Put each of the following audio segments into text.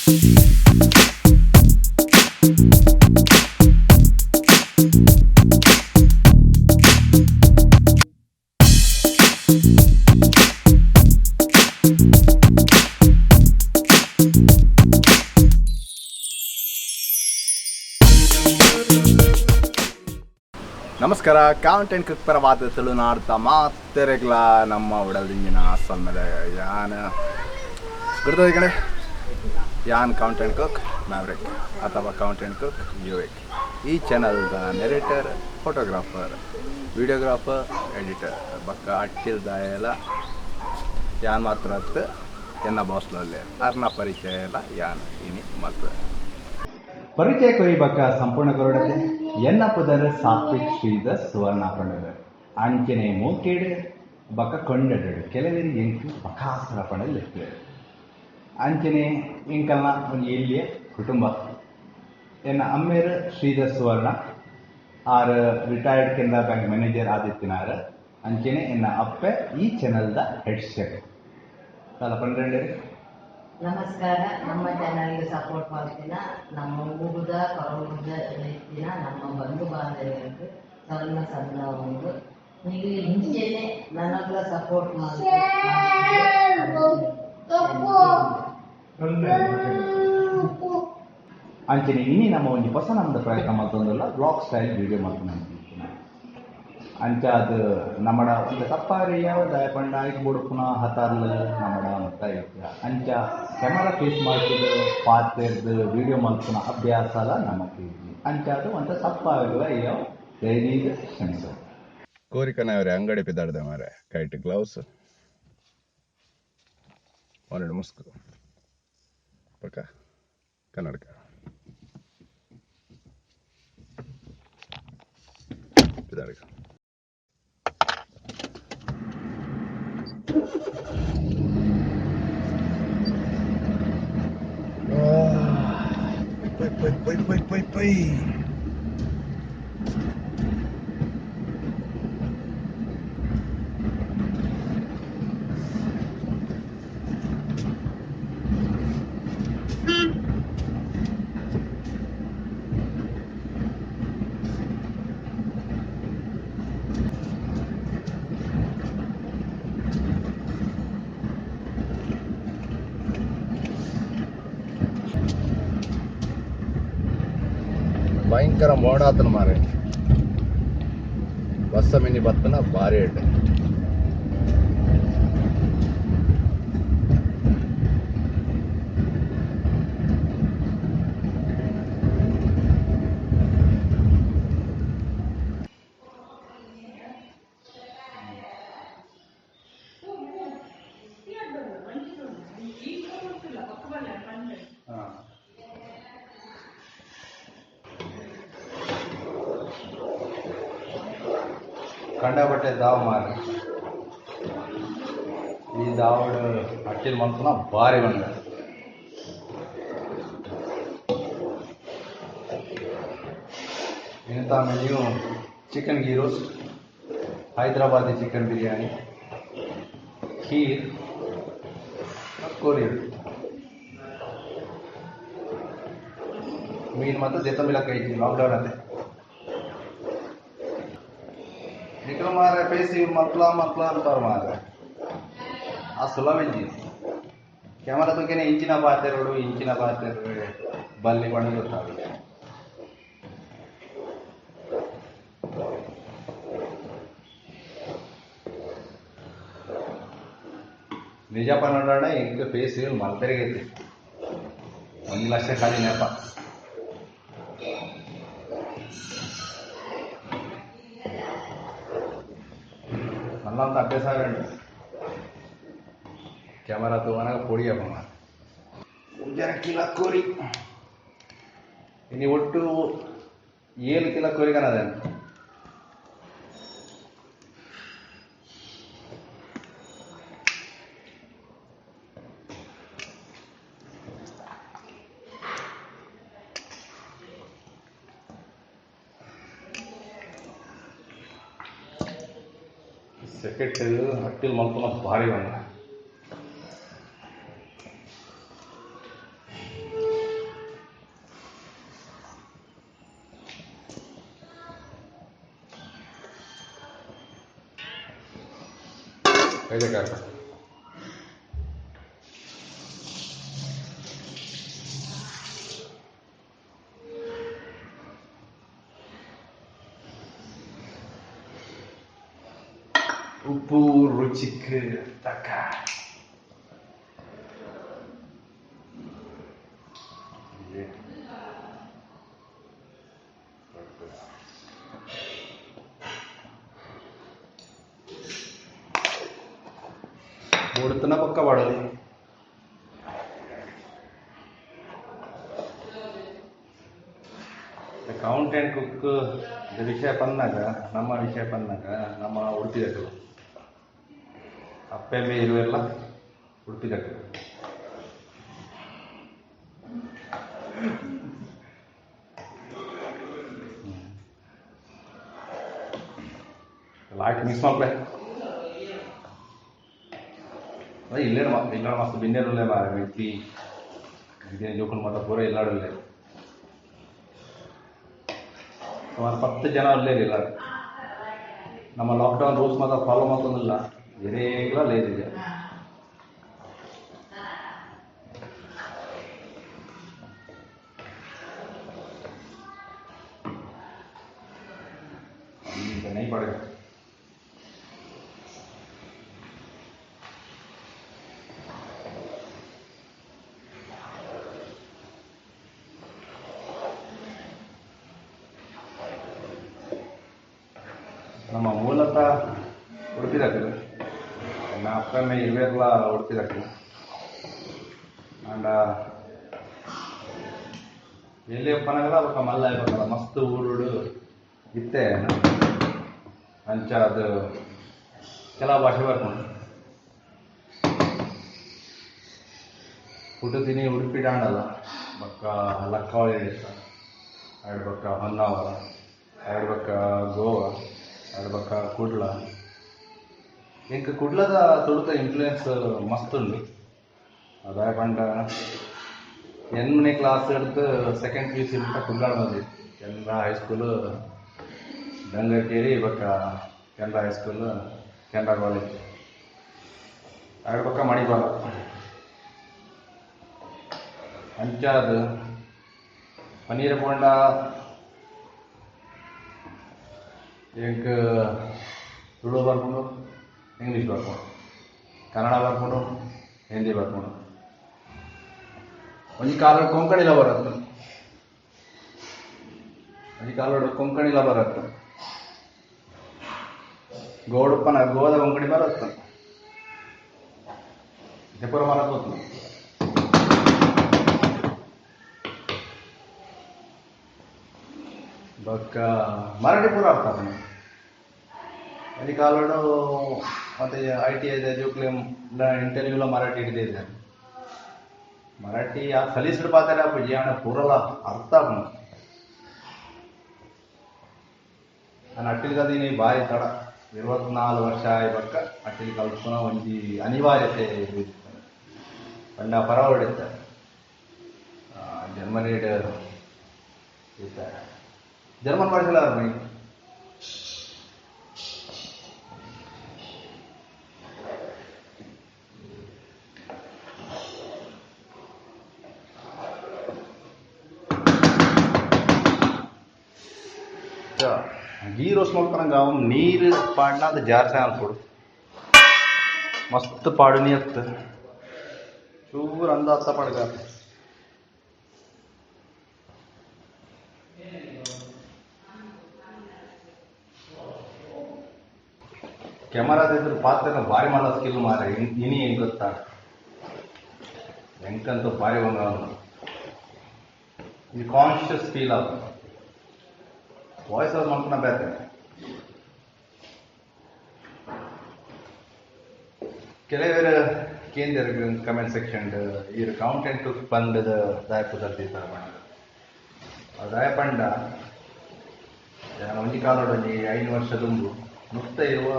ನಮಸ್ಕಾರ, count and cook ಪರವಾದ ತುಳುನಾಡ್ದ ಮಾತೆರೆಗ್ಲ ನಮ್ಮ ಉಡಲ್ದಿಂಜಿನ ಸೊಲ್ಮೆಲೆ. ಯಾನ್ ಗುರ್ತದ ಕಡೆ ಯಾನ್ ಕೌಂಟ್ ಆ್ಯಂಡ್ ಕುಕ್ ಮ್ಯಾವ್ರಿಕ್ ಅಥವಾ ಕೌಂಟ್ ಆ್ಯಂಡ್ ಕುಕ್ ಯುವಿಕ್. ಈ ಚಾನಲ್ದ ನೆರೇಟರ್, ಫೋಟೋಗ್ರಾಫರ್, ವಿಡಿಯೋಗ್ರಾಫರ್, ಎಡಿಟರ್ ಬೊಕ್ಕ ಅಟ್ಟಿಲ್ದಾಯಲ ಯಾನ್ ಮಾತ್ರ ಅತ್ ಎನ್ನ ಬಾಸ್ಲಲ್ಲೇ ಅರ್ನ ಪರಿಚಯ ಎಲ್ಲ ಯಾನ್ ಇನಿ ಮಲ್ಪೆ ಪರಿಚಯ ಕೊರಿ ಬೊಕ್ಕ ಸಂಪೂರ್ಣ ಕೊರಡತೆ. ಎನ್ನ ಪುದರ್ ಸಾತ್ವಿಕ್ ಶ್ರೀಧರ್ ಸುವರ್ಣ ಪಂಡದ. ಅಂಚನೆ ಮೂಕೇಡು ಬೊಕ್ಕ ಕೊಂಡಡು ಕೆಲವೆರ್ ಎಂಕ್ ಬಕಾಸುರ ಪಂಡ ಲೆಪ್ಪುವೆರ್. ಅಂಚನೆ ಎಂಕಲ್ನ ಒಂಜಿ ಎಲ್ಯ ಕುಟುಂಬ. ಎನ್ನ ಅಮ್ಮೆರ್ ಶ್ರೀಧರ್ ಸುವರ್ಣ ಆರ್ ರಿಟೈರ್ಡ್ ಕೆನರಾ ಬ್ಯಾಂಕ್ ಮ್ಯಾನೇಜರ್ ಆದಿತ್ತಿನಾರ್. ಅಂಚನೆ ಎನ್ನ ಅಪ್ಪೆ ಈ ಚಾನೆಲ್ದ ಹೆಡ್ ಶೆಫ್. ದಾಲ ಪಂಡ್ರೆಂಡೆರ್. ನಮಸ್ಕಾರ. ನಮ್ಮ ಚಾನಲ್ಗೆ ಸಪೋರ್ಟ್ ಮಾಡ್ತಿನ ನಮ್ಮ ಊರುದ ಕೊರಗೂರುದ ಇತ್ತಿನ ನಮ್ಮ ಬಂಧು ಬಾಂಧವರಿಗೆ ಸಣ್ಣ ಸಣ್ಣ ಒಂದು ನೀವು ಇಂಚೆನೆ ನನಗ್ಲ ಸಪೋರ್ಟ್ ಮಾಡ್ತೀವಿ. ಅಂಚನೆ ಇನಿ ನಮ್ಮ ಒಂಜಿ ಹೊಸ ನಮ್ಮದ ಪ್ರಯತ್ನ ಮಲ್ತೊಂದುಲ್ಲ, ವ್ಲಾಗ್ ಸ್ಟೈಲ್ ವಿಡಿಯೋ ಮಲ್ಪುನ. ಅಂಚಾದ್ ನಮ್ಮಡ ಒಂದು ತಪ್ಪಾರಿ ಯಾವದ ಪಂಡ ಐಕ್ ಬುಡುಪುನ ಹತಾರ್ಲ್ ನಮ್ಮಡ ಮತ್ತ ಇತ್ತ. ಅಂಚ ಕ್ಯಾಮರಾ ಫೇಸ್ ಮಾಡ್ತಿದ್ ಪಾತೆರ್ದ್ ವಿಡಿಯೋ ಮಲ್ಪುನ ಅಭ್ಯಾಸಲ ನಮಕ್ ಇಜ್ಜಿ. ಅಂಚಾದ್ ಒಂತ ತಪ್ಪಾಗಲ ಯಾವ ದಯದೀದ್ ಕ್ಷಮಿಸು. ಕೋರಿಕನವರೆ ಅಂಗಡಿ ಪಿದಾಡ್ದೆ ಮಾರೆ, ಕೈಟ್ ಗ್ಲೌಸ್, ಒಂದೆರಡು ಮುಸ್ಕು ಪಕ್ಕ ಕನ್ನಡಕ ಪಿದಾಡ್ಕ. ಪೊಯ್ ಪೊಯ್ ಪೊಯ್ ಪೊಯ್ ಪೊಯ್ ಪೊಯ್. ಭಯಂಕರ ಮೋಡಾತನ ಮಾರೆ, ಬಸ್ಸ ಮಿನಿ ಬತ್ತನ ಭಾರಿ ಎಡ್ಡೆ. ಕಂಡಪಟ್ಟೆ ದಾವ ಮಾರೆ. ಈ ದಾವಡ್ ಅಟ್ಟಿಲ್ ಮಲ್ಪುನ ಭಾರಿ ಬಂದ. ಇಂಥ menu chicken ghee roast, Hyderabadi chicken biryani, kheer, ಕೋರಿ ಮೀನು ಮತ್ತು ದೆತ್ತಂಬಿಲಕ್ಕ ಐತಿ. ಲಾಕ್ಡೌನ್ ಅತ್ತೆ ನಿಕಲ ಮಾರೆ ಪೇಸಿ ಮಲ್ಪಲ ಮಲ್ಪಲ ಅಂತಾರೆ ಮಾರೆ. ಆ ಸುಲಭ ಇಂಜಿ ಕ್ಯಾಮರಾ ತೂಕೆನೆ ಇಂಚಿನ ಪಾತೆರಡು ಇಂಚಿನ ಪಾತೆರ ಬಲ್ಲಿ ಪಂಡ ಗೊತ್ತಾಗ. ನಿಜ ಪನ್ನಡ ಎಂಕ್ ಫೇಸ್ ಮಲ್ಪೆರೆಗೈತೆ 1 ಲಕ್ಷ ಖಾಲಿ ನೆಪ. ನಲ್ಲಂತ ಅಭ್ಯಾಸ ಉಂಟು. ಕ್ಯಾಮರಾ ತೂವನಗ ಪೊಡಿ ಅಪ್ಪ ಒಂಜರ ಕಿಲೋ ಕೋರಿ ಇನಿ ಒಟ್ಟು 7 ಕಿಲೋ ಕೋರಿ ಕನದ. ಸೆಕೆಟ್ ಅಟ್ಟಿಲ್ ಮಲ್ಪುನ ಭಾರಿ ಬಂದ. ಕೈದಕ್ಕೆ ಉಪ್ಪು ರುಚಿಕ್ ತಕ್ಕ. ಮೂಡುತ್ತನ ಪಕ್ಕ ಮಾಡಲಿ. ಕೌಂಟ್ ಆ್ಯಂಡ್ ಕುಕ್ ವಿಷಯ ಬಂದಾಗ, ನಮ್ಮ ವಿಷಯ ಬಂದಾಗ ನಮ್ಮ ಉಡುಪಿದಕ್ಕಲು ಅಪ್ಪೆಮ್ಮೆ ಇರುವೆಲ್ಲ ಉಡುಪಿದಕ್ಕಲು. ಲಾಯ್ಟ್ ಮಿಕ್ಸ್ ಮಾಡ್ಲೆ ಇಲ್ಲೇನು ಇಲ್ಲ ಮಸ್ತ್ ಬಿನ್ನೇರುಲ್ಲೇ ಮಾರೆ ಮಿಕ್ಕಿ ಇದೇನು ಜೋಕೊಂಡು ಮಾತ್ರ ಪೂರ ಇಲ್ಲಾಡಲ್ಲೇ ಸುಮಾರು 10 ಜನ ಅಲ್ಲೇ ಇಲ್ಲ. ನಮ್ಮ ಲಾಕ್ಡೌನ್ ರೂಲ್ಸ್ ಮಾತ್ರ ಫಾಲೋ ಮಾಡ್ಕೊಂಡಿಲ್ಲ, ಏನೇಗ್ಲ ಲೇದಿದೆ. ನೈ ಪಡ ನಮ್ಮ ಮೂಲತಃ ಉಡುಪಿದಾಕಲು, ನನ್ನ ಅಪ್ಪಮ್ಮ ಇರುವೆರ್ಲ ಉಡುಪಿದಾಕಲು. ಅಂಡ ಎಲ್ಲಿ ಅಪ್ಪನಾಗಲ್ಲ ಅವಕ್ಕ ಮಲ್ಲ ಇರ್ಬೇಕಲ್ಲ ಮಸ್ತ್ ಊರುಡು ಇತ್ತೆ ಅಂಚ ಅದು ಕೆಲವು ಭಾಷೆ ಬರ್ಕೊಂಡು ಹುಟ್ಟುತ್ತೀನಿ ಉಡುಪಿ ಡಾಂಡಲ್ಲ ಬಕ್ಕ ಲಕ್ಕಾವಳಿ ಇಷ್ಟ, ಎರಡು ಬಕ್ಕ ಹೊನ್ನಾವರ, ಎರಡು ಬಕ್ಕ ಗೋವಾ, ಎರಡು ಬಕ್ಕ ಕುಡ್ಲ. ಇಂಕ ಕುಡ್ಲದ ತುಳುತ ಇನ್ಫ್ಲೂಯೆನ್ಸ್ ಮಸ್ತ್ ಉಂಡು. ಅದಾಯ ಪಂಡ 8ನೇ ಕ್ಲಾಸ್ ಹಿಡ್ದು ಸೆಕೆಂಡ್ ಪಿ ಯು ಸಿ ಮುಟ್ಟ ಕುಡ್ಲಾಡ್ ಬಂದಿತ್ತು. ಕೆನರಾ ಹೈಸ್ಕೂಲು ಗಂಗಕೇರಿ ಬಕ್ಕ ಕೆನರಾ ಹೈಸ್ಕೂಲು ಕೆನರಾ ಕಾಲೇಜ್, ಎರಡು ಪಕ್ಕ ಮಣಿಪಾಲ. ಅಂಚಾದ ಪನ್ನೀರ್ ಪೋಂಡ ಎಂಕ್ ತುಳು ಬರ್ಕೊಂಡು, ಇಂಗ್ಲೀಷ್ ಬರ್ಕೊಂಡು, ಕನ್ನಡ ಬರ್ಕೊಂಡು, ಹಿಂದಿ ಬರ್ಕೊಂಡು, ಒಂಜಿ ಕಾಲಡ್ ಕೊಂಕಣಿಲ ಬರತ್ತೆ, ಒಂಜಿ ಕಾಲಡ್ ಕೊಂಕಣಿಲ ಬರತ್ತೆ, ಗೋಡುಪ್ಪನ ಗೋದ ಕೊಂಕಣಿ ಬರತ್ತೆ, ಪೂರ ಮರಕೋತು. ಬಕ್ಕ ಮರಾಠಿ ಪೂರ ಅರ್ಥ ಆಪುಂಡು. ಒಂಜಿ ಕಾಲಡು ಮತ್ತು I T ಐದ ಜೋಕ್ಲೆ ಇಂಟರ್ವ್ಯೂಲ ಮರಾಠಿ ಹಿಡಿದಿದೆ. ಮರಾಠಿ ಆ ಸಲೀಸ್ಡ್ ಪಾತ್ರ ಆಪುಜಿ ಆಂಡ ಪೂರಲ ಅರ್ಥ ಆಪುಂಡು. ನಾನು ಅಟ್ಟಿಲ್ ಕದೀನಿ ಬಾರಿ ತಡ 24 ವರ್ಷ ಆಯಿ ಬಕ್ಕ ಅಟ್ಟಿಲ್ ಕಲ್ಪುನ ಒಂಜಿ ಅನಿವಾರ್ಯತೆ ಪಂಡ ಪರವಡಿತ್ತ ಜರ್ಮನಿ ಇತ್ತ ಜರ್ಮನ್ ಭಾಷೆಲ ಗೀ ರೋಸ್ಟ್ ಮಲ್ಪನಗ ನೀರು ಪಾಡ್ನ ಅದು ಜಾರ್ಸೆ ಅನ್ಕೊಡು ಮಸ್ತ್ ಪಾಡುನಿ ಅತ್ತು ಚೂರು ಅಂದಾಜ ಪಾಡ್ಗ. ಕ್ಯಾಮರಾದ ಪಾತ್ರ ಭಾರಿ ಮಲ್ಲ ಸ್ಕಿಲ್ ಮಾರ ಇನಿ ಹೆಂಗ್ ಗೊತ್ತಾ ಎಂಕಂತೂ ಭಾರಿ ಬಂಗ ಇದು ಕಾನ್ಶಿಯಸ್ ಫೀಲ್ ಆಗ ವಾಯ್ಸ್ ಅವ್ರು ಮಾಡ್ಕೊಂಡ ಬೇತೆ. ಕೆಲವರು ಕೇಂದ್ರ ಕಮೆಂಟ್ ಸೆಕ್ಷನ್ ಇರು ಕೌಂಟೆಂಟ್ ಪಂಡದ ದಾಯಪು ತರ್ದಿತ್ತಾರೆ ಪಂಡ ದಾಯ ಪಂಡ ಒಂಜಿ ಕಾಲೋಡು ಒಂಜಿ 5 ವರ್ಷ ದುಂಬು ನುತ್ತ ಇರುವ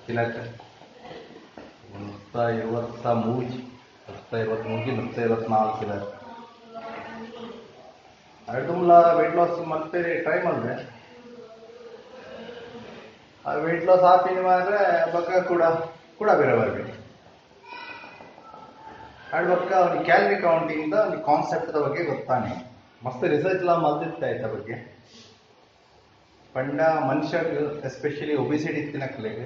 ಕಿಲಕ್ಕೆ 123 123 124 ಕಿಲೋ ಅಡುಮಲ ವೆಯ್ಟ್ ಲಾಸ್ ಮತ್ತೆ ಟ್ರೈ ಮಾಡಿದೆ. ಆ ವೆಯ್ಟ್ ಲಾಸ್ ಆಪಿನ ಮಾತ್ರ ಬಕ್ಕ ಕೂಡ ಕೂಡ ಬೇರೆ ಬರ್ಬೇಕು. ಆಡ್ಬಕ್ಕ ಅವ್ನಿಗೆ ಕ್ಯಾಲರಿ ಕೌಂಟಿಂಗ್ ಅವ್ನಿಗೆ ಕಾನ್ಸೆಪ್ಟ್ ಬಗ್ಗೆ ಗೊತ್ತಾನೆ. ಮಸ್ತ್ ರಿಸರ್ಚ್ ಎಲ್ಲ ಮಲ್ದಿತ್ತ ಆಯ್ತ ಬಗ್ಗೆ. ಪಂಡ ಮನುಷ್ಯಗ್ ಎಸ್ಪೆಷಲಿ ಒಬಿಸಿಟಿ ತಿನ್ನಕ್ಲೆಗ್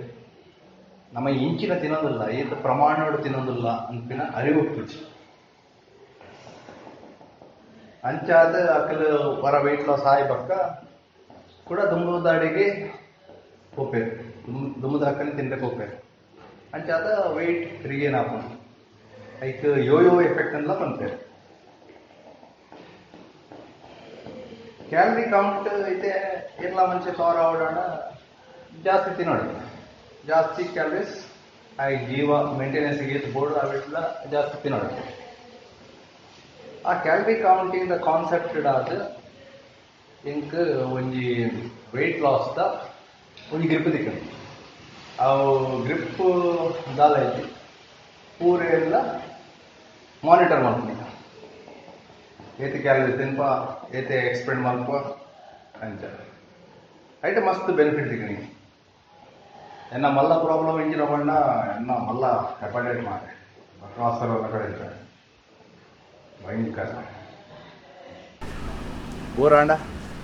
ನಮ್ಮ ಇಂಚಿನ ತಿನ್ನೋದಿಲ್ಲ, ಏತ್ ಪ್ರಮಾಣೋಡು ತಿನ್ನೋದಿಲ್ಲ ಅಂತಿನ ಅರಿವು ಪೂಜಿ. ಅಂಚಾದ ಅಕಲ್ ಹೊರ ವೆಯ್ಟ್ ಲಾಸ್ ಆಯ್ ಬಕ್ಕ ಕೂಡ ದುಂಬುದ ಅಡಿಗೆ ಹೋಪೇರು, ದುಂಬುದ ಹಾಕನೆ ತಿನ್ಬೇಕು ಹೋಪೇರು. ಅಂಚಾದ ವೆಯ್ಟ್ ರಿಗೇನ್ ಆಪುಂಡು. ಐಕ್ ಯೋಯೋ ಎಫೆಕ್ಟ್ ಅಂದ್ಲ ಪನ್ಪೇರು. ಕ್ಯಾಲರಿ ಕೌಂಟ್ ಐತೆ ಎಲ್ಲ ಮನುಷ್ಯ ತೋರ ಓಡೋಣ ಜಾಸ್ತಿ ತಿನ್ನೋಡು, ಜಾಸ್ತಿ ಕ್ಯಾಲರೀಸ್ ಆ ಜೀವ ಮೇಂಟೆನೆನ್ಸ್ಗೆ ಬೋರ್ಡ್ ಅವೆಲ್ಲ ಜಾಸ್ತಿ ತಿನ್ನೋಡು. ಆ calorie counting the concept ಆದ ಇಂಕ್ ಒಂಜಿ ವೆಯ್ಟ್ ಲಾಸ್ದ ಒಂಜಿ ಗ್ರಿಪ್ ತಿಕ್ಕಂಡು. ಅವು ಗ್ರಿಪ್ ದಾಲ ಐತಿ ಪೂರ ಎಲ್ಲ ಮಾನಿಟರ್ ಮಾಡ್ತೀನಿ. ಏತೆ ಕ್ಯಾಲರಿ ತಿನ್ಪ, ಏತೆ ಎಕ್ಸ್ಪೆಂಡ್ ಮಲ್ಪ ಅಂಚ ಐಟ ಮಸ್ತ್ ಬೆನಿಫಿಟ್ ತಿಕ್ಕಣಿ. ಎನ್ನ ಮಲ್ಲ ಪ್ರಾಬ್ಲಮ್ ಇಂಜಿನ ಬಣ್ಣ ಎನ್ನ ಮಲ್ಲ ಹೆಪಟೈಟ್ ಮಾರೆ ಬಕ್ರಾಸರ ಕಡೆ ಭಯಂಕರ ಬೋರಾಂಡ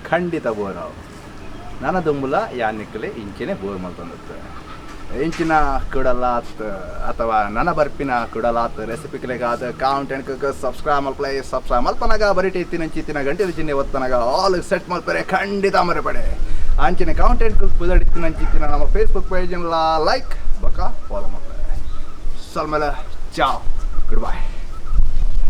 ಖಂಡಿತ ಬೋರಾವು. ನನ್ನ ದುಂಬುಲ ಯಾನಿಕ್ಕಲೆ ಇಂಚಿನೆ ಬೋರ್ ಮಲ್ತೊಂದಿತ್ತು. ಇಂಚಿನ ಕುಡಲಾತ್ ಅಥವಾ ನನ್ನ ಬರ್ಪಿನ ಕುಡಲಾತ್ ರೆಸಿಪಿಗ್ಲೆಗಾದ count and cook subscribe ಮಲ್ಪಲೆ. Subscribe ಮಲ್ಪನಾಗ ಬರಿಟಿ ತಿನಂಚಿ ತಿನ್ನ ಗಂಟೆ ಚಿಹ್ನೆ ಒತ್ತನಾಗ ಆಲ್ ಸೆಟ್ ಮಲ್ಪರೆ ಖಂಡಿತ ಮರೆಪಡೆ. ಅಂಚಿನ count and cook ಪುದಡಿ ತಿನಂಚಿ ತಿನ್ನ ನಮ್ಮ Facebook page like ಬಕ ಫಾಲೋ ಮಲ್ಪಲೆ. ಸಲ್ಮೇಲೆ ಚಾವ್, ಗುಡ್ ಬಾಯ್.